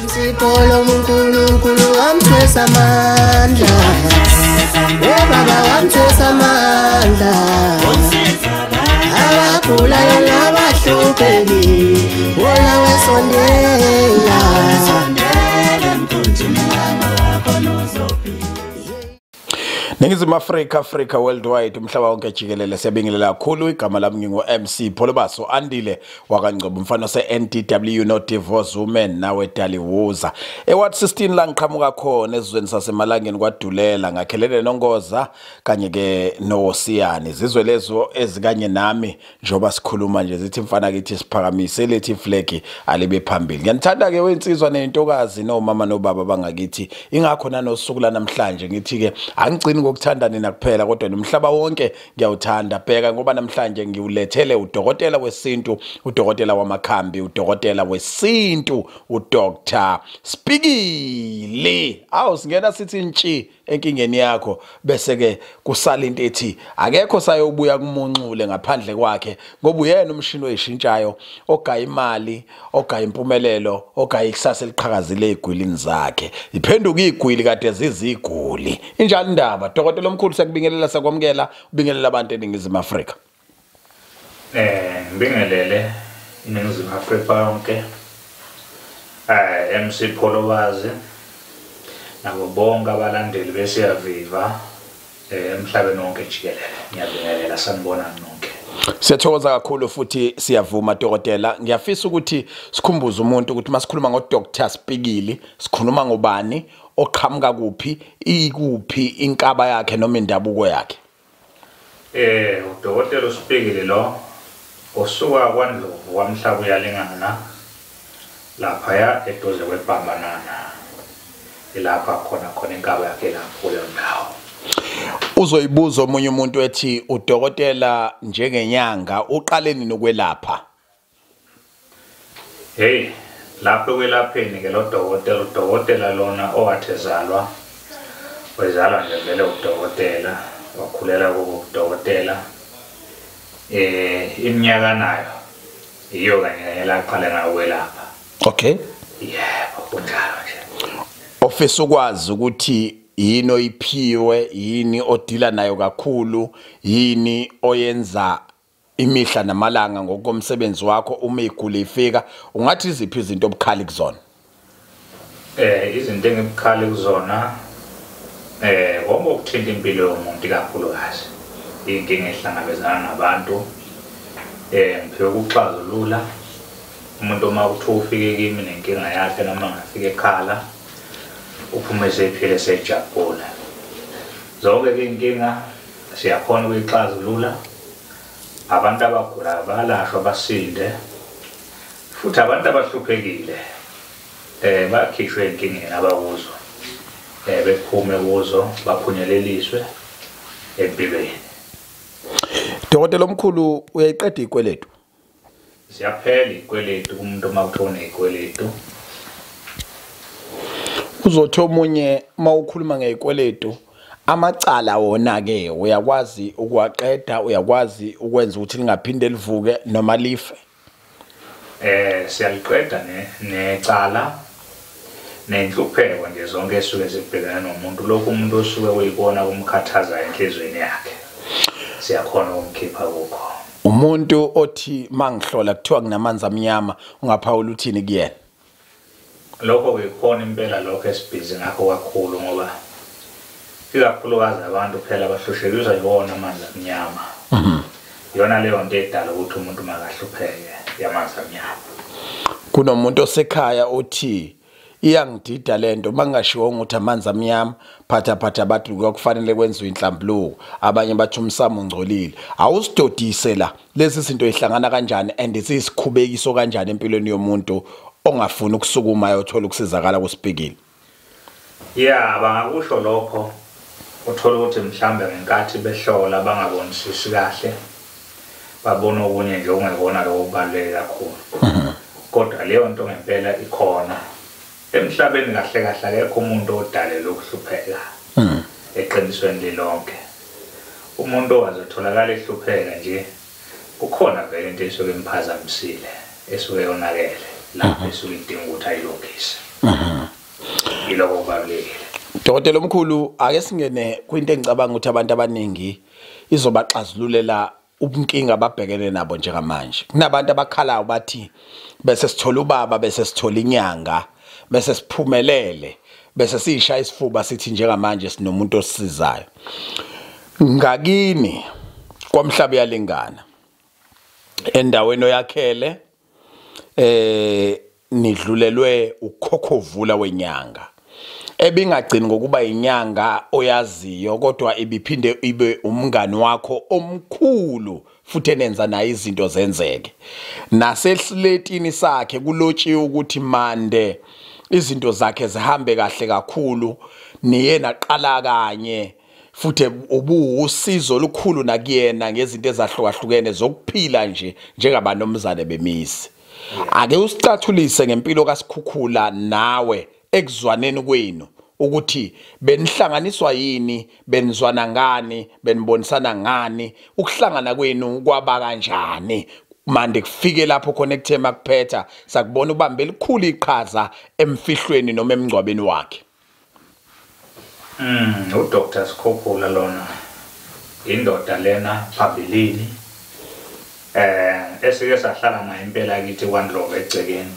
Imsipolo uNkulunkulu wamthwesa amandla. Baba wamthwesa amandla. Abagulayo nabahluphekile, wona wesondela. Ningizimu Afrika, Africa worldwide, umhlaba wonke jikelele, siyabingelela kakhulu. Igama lami ngingu MC Pholobaso Andile wakaNgcobo, umfana se NDW, no divorce woman, nawe Daliwoza. Eward 16 la ngiqhamuka khona ezweni sasemalangeni kwaDulela, ngakhelene noNgoza kanye ke noSiyani. Zizwe lezo ezikanye nami njoba sikhuluma nje zithi mfana kithi siphakamise lethi flag alibe phambili. Ngiyanithanda ke wensizwa nezintokazi nomama nobaba bangakithi. Ingakho nanosuku la namhlanje ngithi ke angigcini ngokuthanda nina kuphela kodwa nomhlaba wonke ngiyawuthanda. Bheka ngoba namhlanje ngiwulethele udokotela wesintu, udokotela wamakhambi, udokotela wesintu, uDr Spikili. Awu singena sithi ntshi enkingeni yakho bese ke kusala into ethi akekho sayobuya kumunxule ngaphandle kwakhe, ngoba uyena umshini oyishintshayo, ogaya imali, ogaya impumelelo, ogaya ikusasa eliqhakazile ezigwilini zakhe. Iphenduka igwili kade ziziguli. Injani indaba dokotela omkhulu? Sekubingelela, sakwamukela, ubingelela abantu eNingizimu Afrika. Ngibingelele iNingizimu Afrika yonke, MC Pholobazi nabo bonke abalandeli beSiyaviva emhlabeni wonke jikelele. Ngiyabingelela, sanibonani nonke. Siyathokoza kakhulu futhi siyavuma dokotela. Ngiyafisa ukuthi sikhumbuze umuntu ukuthi masikhuluma ngo Dr Spikili sikhuluma ngobani, oqhamuka kuphi, ikuphi inkaba yakhe noma indabuko yakhe. Udokotela uSpikili lo osuka kwaNdlovu kwaMhlaba uyalingana laphaya eduze kweBambanana, ilapha khona inkaba yakhe lapho kuleyo ndawo. Uzoyibuza omunye umuntu ethi udokotela njengenyanga uqaleni nokwelapha? Hey, lapho kwelapheni ke lo dokotela, udokotela lona owathi ezalwa, wezalwa nje vele udokotela, wakhulela kubo udokotela. Iminyaka nayo iyo kanye laqala ngayo ukwelapha. Okay. Yebo, kunjalo nje. Ofisa ukwazi ukuthi yini oyiphiwe, yini odila nayo kakhulu, yini oyenza imihla namalanga ngokomsebenzi wakho uma igula ifika, ungathi iziphi izinto obukhali kuzona? Izinto engibukhali kuzona konke okuthinta impilo yomuntu ikakhulukazi, inkinga ehlangabezana nabantu, ngiphiwe ukuxazulula. Umuntu uma kuthiwa ufike kimi nenkinga yakhe noma ngafika ekhala, uphume sephile sejabula. Zonke inkinga siyakhona ukuyixazulula. Abantu abagulayo balashwa basinde, futhi abantu abahluphekile bakhishwe enkingeni abakuzo, bephume kuzo, baphunyeleliswe empilweni. Dokotela omkhulu, uyayiqeda ikweletu? Siyaphela ikweletu kumuntu uma kuthiwa unezikweletu. Uzothi omunye uma ukhuluma ngezikweletu, amacala wona ke uyakwazi ukuwaqeda, uyakwazi ukwenza ukuthi lingaphinde livuke noma life? Siyaliqeda necala nenhlupheko nje zonke esuke zibhekana nomuntu. Lokhu umuntu osuke uyibona kumkhathaza enhlizweni yakhe, siyakhona ukumkhipha kukho. Umuntu othi mangihlola kuthiwa kunamanzi amnyama, ungaphawula uthini kuyena? Lokho kuyikhona impela lokho esibhizi ngakho kakhulu, ngoba ikakhulukazi abantu phela bahlushekiswa yiwona amanzi amnyama. Iyona leyo nto edala ukuthi umuntu makahlupheke yamanzi amnyama. Kunomuntu osekhaya othi iyangidida lento mangashiwo ukuthi amanzi amnyama, phatha phatha bathi kufanele kwenziwe inhlambuluko, abanye bathi umsamo ungcolile. Awusidodise la, lezi zinto ihlangana kanjani and ziyisikhubekiso kanjani empilweni yomuntu ongafuni ukusukuma ayothola ukusizakala kuSpikili? Ya, bangakusho lokho. Uthola ukuthi mhlambe ngenkathi behlola bangabonisisi kahle, babona okunye nje okungekona lokho okubaluleke kakhulu. Kodwa leyo nto ngempela ikhona emhlabeni. Kahle kahle akekho umuntu odalelwe ukuhlupheka eqinisweni lilonke. Umuntu owazotholakala ehlupheka nje, kukhona vele into esuke imphazamisile, esuke yonakele lapho esuke idinga ukuthi ayilungise. Yiloko kubalulekile. Dokotela omkhulu, ake singene kwinto engicabanga ukuthi abantu abaningi izobaxazululela ubunkinga ababhekene nabo njengamanje. Kunabantu abakhalayo bathi bese sithola ubaba, bese sithola inyanga, bese siphumelele, bese sishaya isifuba sithi njengamanje sinomuntu osisizayo. Ngakini kwamhlaba yalingana endaweni oyakhele nidlulelwe ukhokhovula wenyanga ebingagcini ngokuba inyanga oyaziyo, kodwa ibiphinde ibe umngani wakho omkhulu futhi enenza naye izinto zenzeke. Nasesiletini sakhe kulotshiwe ukuthi mande izinto zakhe zihambe kahle kakhulu, niye naqala kanye futhi ubuwusizo olukhulu nakuyena ngezinto ezahlukahlukene zokuphila nje njengabanomzane bemisi. Ake usicathulise ngempilo kaSikhukhula nawe ekuzwaneni kwenu, ukuthi benihlanganiswa yini, benizwana ngani, benibonisana ngani, ukuhlangana kwenu kwaba kanjani mande kufike lapho khona ekuthema kuphetha sakubona ubambe elikhulu iqhaza emfihlweni noma emngcwabeni wakhe. uDr Sikhukhula lona indoda lena phambilini esike sahlala naye impela kithi kwaNdlovu egcekeni.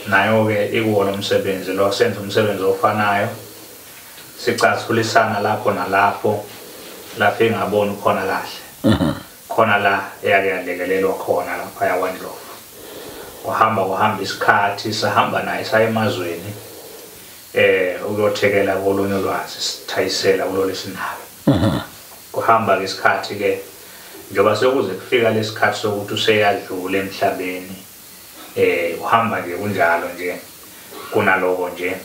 Nayo ke ikuwo lo msebenzi lo, senza umsebenzi ofanayo, sicathulisana lapho nalapho lapho engaboni khona kahle. Khona la eyake yalekelelwa khona lapha yakwaNdlovu. Kuhamba isikhathi sahamba naye saya emazweni ukuyothekela kolunye ulwazi, sithayisela kulolu esinalo. Kuhamba isikhathi ke njengoba sekuze kufika lesikhathi sokuthi useyadlula emhlabeni, uhamba nje kunjalo nje kunaloko nje.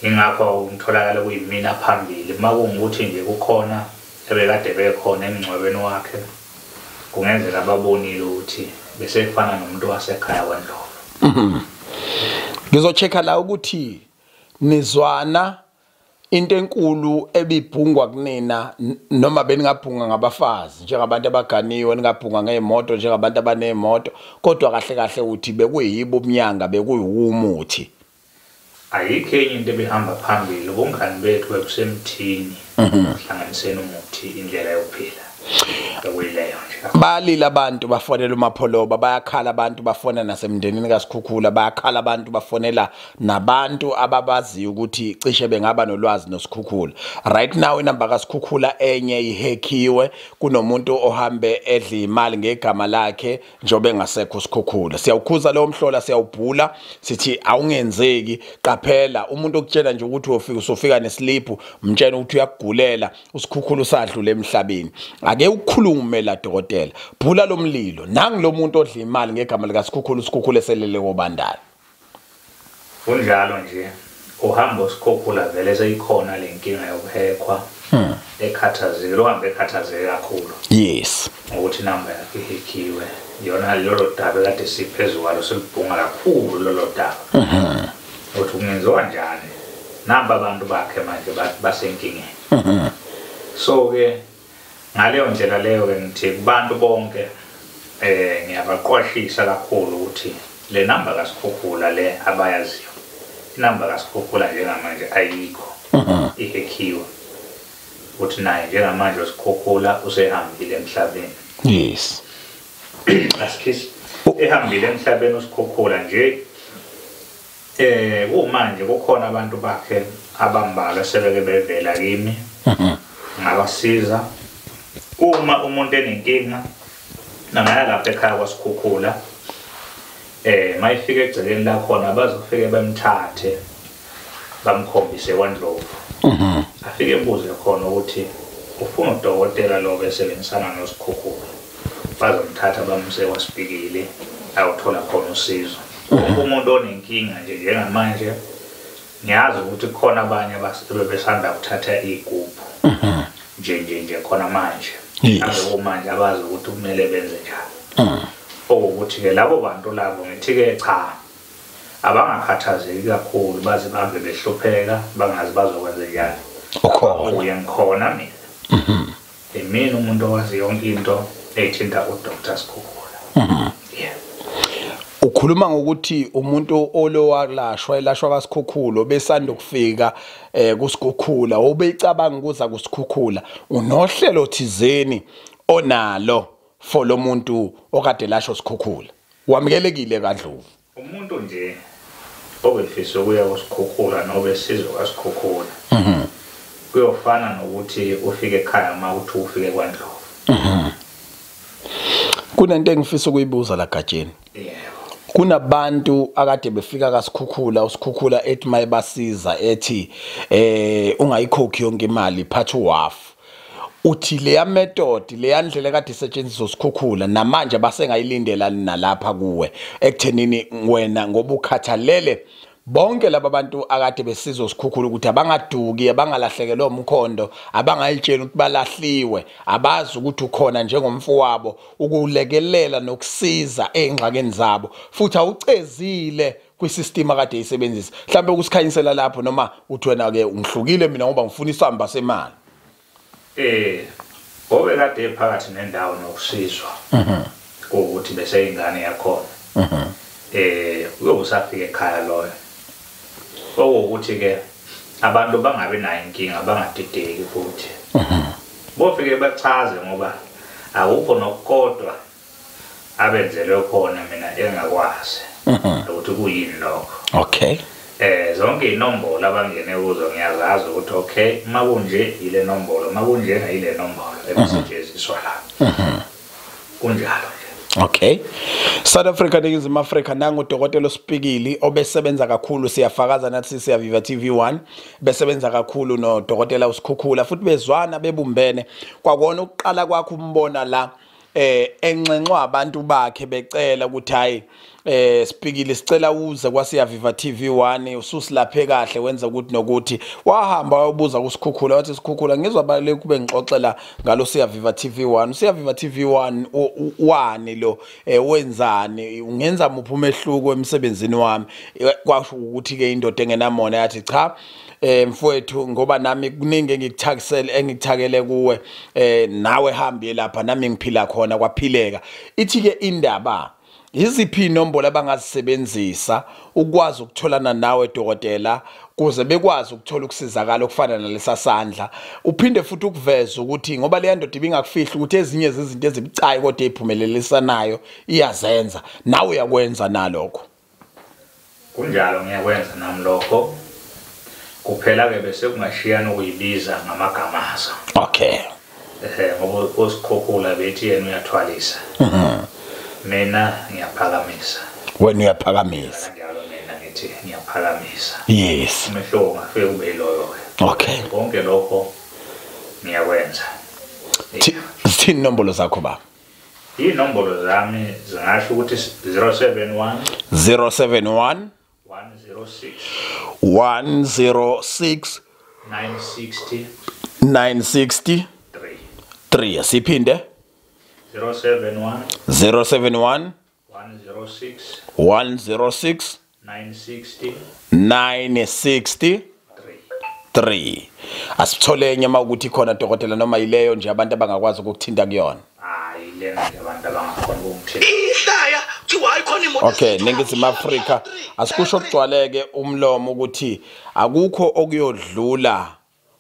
Ingakho ngitholakala kuyimina phambili makungukuthi nje kukhona ebekade bekhona emngcwabeni wakhe, kungenzeka babonile ukuthi besefana nomuntu wasekhaya kwaNdlovu. Ngizochecka la ukuthi nizwana into enkulu ebibhungwa kunina, noma beningabhunga ngabafazi njengabantu abaganiwe, ningabhunga ngeimoto njengabantu abaneimoto, kodwa kahle kahle uthi bekuyibo umnyanga, bekuyiwumuthi. Ayikho enye into ebihamba phambili, ubungani bethu bebusemthini, uhlanganiseni umuthi, indlela yokuphila bekuyileyo nje. Balila abantu bafonela uMapholoba, bayakhala abantu bafona nasemndenini kaSikhukhula, bayakhala abantu bafonela nabantu ababaziyo ukuthi cishe bengaba nolwazi noSikhukhula. Right now inamba kaSikhukhula enye ihackiwe, kunomuntu ohambe edla imali ngegama lakhe njengoba engasekho uSikhukhula. Siyawukhuza lo mhlola, siyawubhula, sithi awungenzeki. Qaphela umuntu okutshela nje ukuthi uyofika usofika neslip, mtshela ukuthi uyakugulela, uSikhukhula usadlule emhlabeni. Ake ukhulume la dokotela, bhula lo mlilo nangi lo muntu odla imali ngegama likaSikhukhula, uSikhukhula eselele kobandala. Kunjalo nje uhambo uSikhukhula vele seyikhona lenkinga yokuhekhwa ekhathazekile, uhambe ekhathazeke kakhulu. Yes, ukuthi inamba yakhe ihackiwe, yona lolo daba kade siphezulu kwalo, silibhunga kakhulu lolo daba. Ukuthi kungenziwa kanjani, namba abantu bakhe manje basenkingeni. So ke ngaleyo ndlela leyo ke ngithi kubantu bonke ngiyabaqwashisa kakhulu ukuthi le namba kaSikhukhula le abayaziyo, inamba kaSikhukhula njengamanje ayikho, ihackiwe. Ukuthi naye njengamanje uSikhukhula usehambile emhlabeni. Yes, asikhisi ehambile emhlabeni uSikhukhula nje. Kumanje kukhona abantu bakhe abambalwa sebeke bevela kimi, ngabasiza. Uma umuntu enenkinga nangaya lapha ekhaya kwaSikhukhula, mayifika egcekeni lakhona bazofike bemthathe bamkhombise kwaNdlovu. Afike ebuze khona ukuthi ufuna udokotela lo besebenzisana noSikhukhula, bazomthatha bamse kwaSipikile ayothola khona usizo. Umuntu onenkinga nje njengamanje, ngiyazi ukuthi khona abanye abasebesanda kuthatha igubhu nje khona manje. Manje abazi ukuthi kumele benze njani. Okuthi ke labo bantu labo ngithi ke cha, abangakhathazeki kakhulu baze bahambe behlupheka bangazi bazokwenza njani. Ukhona ngikhona mina. Imina umuntu owazi yonke into ethinta uDr Sikhukhula. Yeah. Ngikhuluma ngokuthi umuntu olowalashwa elashwa kaSikhukhula besanda kufika kuSikhukhula, obecabanga ukuza kuSikhukhula, unohlelo thizeni onalo for lo muntu okade lasho Sikhukhula. Wamukelekile kaNdlovu. Umuntu nje obefisa ukuya kuSikhukhula nobesizwe kaSikhukhula, kuyofana nokuthi ufike ekhaya uma uthi ufike kwaNdlovu. Kunento engifisa ukuyibuza la Gatsheni. Yebo. Kunabantu akade befika kaSikhukhula, uSikhukhula ethi mayebasiza ethi ungayikhokhi yonke imali, phatha uhafu. Uthi leya method, leya ndlela kade isetshenziswa uSikhukhula namanje basengayilindela nalapha kuwe ekuthenini wena ngoba ukhathalele bonke laba bantu akade besizwa uSikhukhula ukuthi abangaduki, abangalahlekelwa umkhondo, abangayitshela ukuthi balahliwe, abazi ukuthi ukhona njengomfowabo ukulekelela nokusiza ey'ngxakeni zabo, futhi awucezile kwisystem akade eyisebenzisa. Mhlawumbe ukusikhanyisela lapho, noma uthi wena-ke ngihlukile mina ngoba ngifuna isamba semali. Ngobe kade phakathi nendawo nokusizwa ukuthi bese ingane yakhona, uyobe usafika ekhaya loyo. Okuwukuthi ke abantu bangabi nayo inkinga, bangadideki futhi. Bofike bachaze ngoba akukho nokukodwa abenzelwe khona mina engakwazi ukuthi kuyini lokho. Okay. Zonke inombolo abangene kuzo ngiyazazi ukuthi okay, makunje ile nombolo, makunjena ile nombolo ebisetshenziswa la. Kunjalo nje. Okay. South Africa, Ningizimu Afrika, nangu udokotela Sipikili obesebenza kakhulu, siyafakaza nathi siyaviva TV1, besebenza kakhulu nodokotela uSikhukhula, futhi bezwana bebumbene. Kwakona ukuqala kwakho umbona la enxenxwa abantu bakhe becela ukuthi hayi Sipikili sicela uze kwaSiyaviva TV1 ususilaphe kahle wenza ukuthi nokuthi. Wahamba wayobuza kuSikhukhula, wathi Sikhukhula ngizwa baleke kube ngixoxela ngalo Siyaviva TV1, Siyaviva TV1 wani lo, wenzani, ungenza muphi umehluko emsebenzini wami? Kwasho ukuthi ke indoda engenamona yathi cha mfowethu, ngoba nami kuningi engikuthakisele engikuthakele kuwe, nawe hambe lapha nami ngiphila khona, kwaphileka. Ithi ke indaba, yiziphi inombolo abangazisebenzisa ukwazi ukutholana nawe dokotela kuze bekwazi ukuthola ukusizakala okufana nalesa sandla? Uphinde futhi ukuveza ukuthi ngoba leya ndoda ibingakufihli ukuthi ezinye zezinto ezibucayi kodwa eziphumelelisa iyazenza, nawe uyakwenza nalokho. Kunjalo, ngiyakwenza nami lokho. Kuphela ke bese kungashiyana ukuyibiza ngamagama azo. Okay. Ngoba uSikhukhula bethi yena uyathwalisa. Mina ngiyaphakamisa. Wena uyaphakamisa. Kanjalo mina ngithi ngiyaphakamisa. Yes. Umehluko ungafike ube yiloyo ke. Okay. Konke lokho ngiyakwenza. Zithini inombolo zakho baba? Inombolo zami zingasho ukuthi 071 071 106 106 960 960 3. 3. Siphinde 071 071 106 106 960 960 3. 3. Asithole enye mawukuthi khona dokotela, noma yileyo nje abantu abangakwazi ukukuthinta kuyona. Hayi, lena nje abantu abangakhona ukungithinta. Ihlaya kuthiwa hayi khona imoto. Okay, Ningizimu Afrika, asikusho kugcwaleke umlomo ukuthi akukho okuyodlula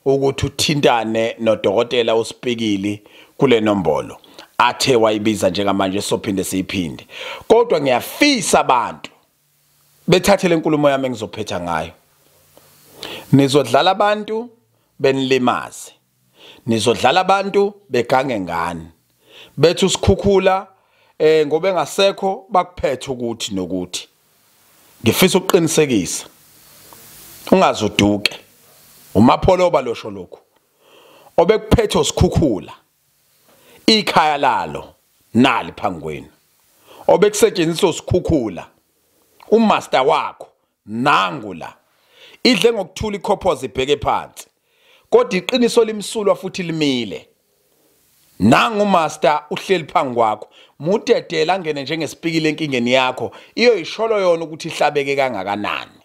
ukuthi uthintane nodokotela uSipikili kule nombolo athe wayibiza njengamanje, sophinde siyiphinde. Kodwa ngiyafisa abantu bethathe le nkulumo yami engizophetha ngayo. Nizodlala abantu benilimaze, nizodlala abantu begange ngani, bethi uSikhukhula ngoba engasekho bakuphethe ukuthi nokuthi. Ngifisa ukuqinisekisa ungazoduke uMapholoba losho lokhu, obekuphethe uSikhukhula ikhaya lalo nali phambi kwenu, obekusetshenziswa uSikhukhula umaster wakho nangu la. Idle ngokuthula ikhophoza ibheke phansi, kodwa iqiniso limsulwa futhi limile. Nangu master uhleli phambi kwakho, mudedela angene njengesipikile enkingeni yakho, iyoyisholo yona ukuthi ihlabeke kangakanani.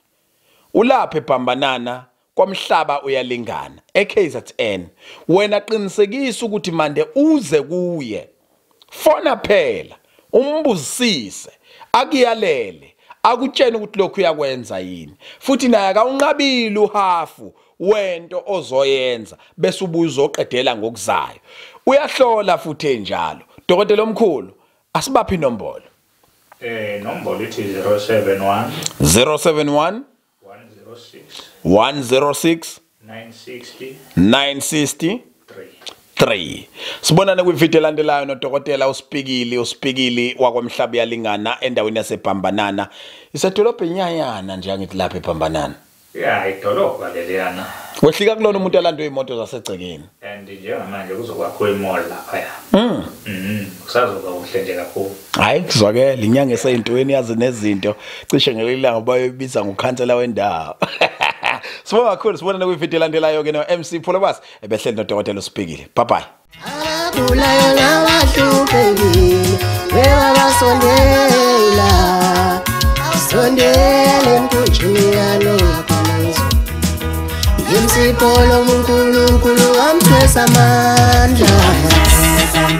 Ulapha ebhambanana kwamhlaba uyalingana eKZN. Wena qinisekisa ukuthi mande uze kuye, fona phela umbuzisise, Akuyalele, akutshene ukuthi lokhu uyakwenza yini. Futhi naye akawunqabile uhafu wento ozoyenza bese ubuye uzoqedela ngokuzayo. Uyahlola futhi enjalo. Dokotela omkhulu, asibaphi inombolo. Nombolo ithi 071 071 106 106 960 960 3. 3. Sibonane kwivideo elandelayo nodokotela uSpikili wakwamhlaba yalingana endaweni yaseBhambanana. Isedolobha enyanyana nje angithi lapha eBhambanana. Ya, idolobha leliyana. Wehlika kulona umuntu alandwe imoto zasegcekeni. And njengamanje kuzokwakhiwa imall laphaya. Kusazoba kuhle nje kakhulu. Hayi kuzwakele inyanga eseyintweni yazi nezinto cishe ngelilanga bayobiza ngokhansela wendawo. Sibonga kakhulu, sibonane kwivideo elandelayo ke no MC Pholobas ebehleli nodokotela uSpikili. Bye bye. Abagulayo nabahluphekile bebabasondela, sondela emkhunjini yalo Yimsipolo uNkulunkulu wamthwesa amandla,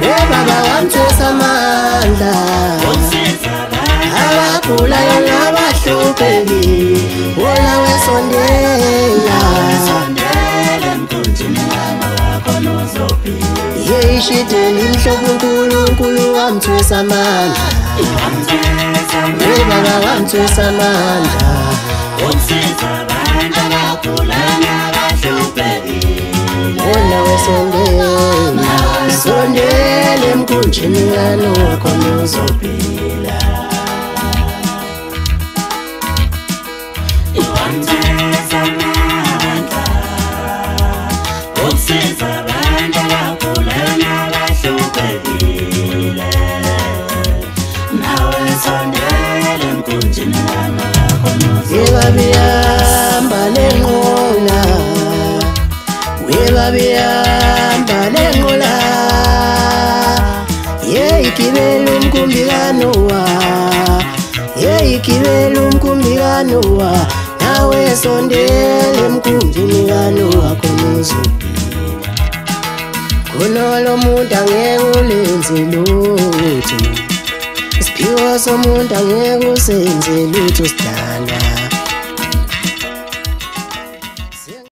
webaba wamthwesa amandla. Abagulayo nabahluphekile wona wesondela, yeyishideli mhlobo uNkulunkulu wamthwesa amandla, webaba wamthwesa amandla. Wona wesondela, sondela emkhunjini yalo khona uzophila. Webabihamba lenqola, webabihamba lenqola, yeyigibela umkhumbi kaNowa, yeyigibela umkhumbi kaNowa, nawe sondela emkhunjini kaNowa khona uzophila. Khona lo muntu angeke ulenze lutho, isiphiwo somuntu angeke usenze lutho sidala.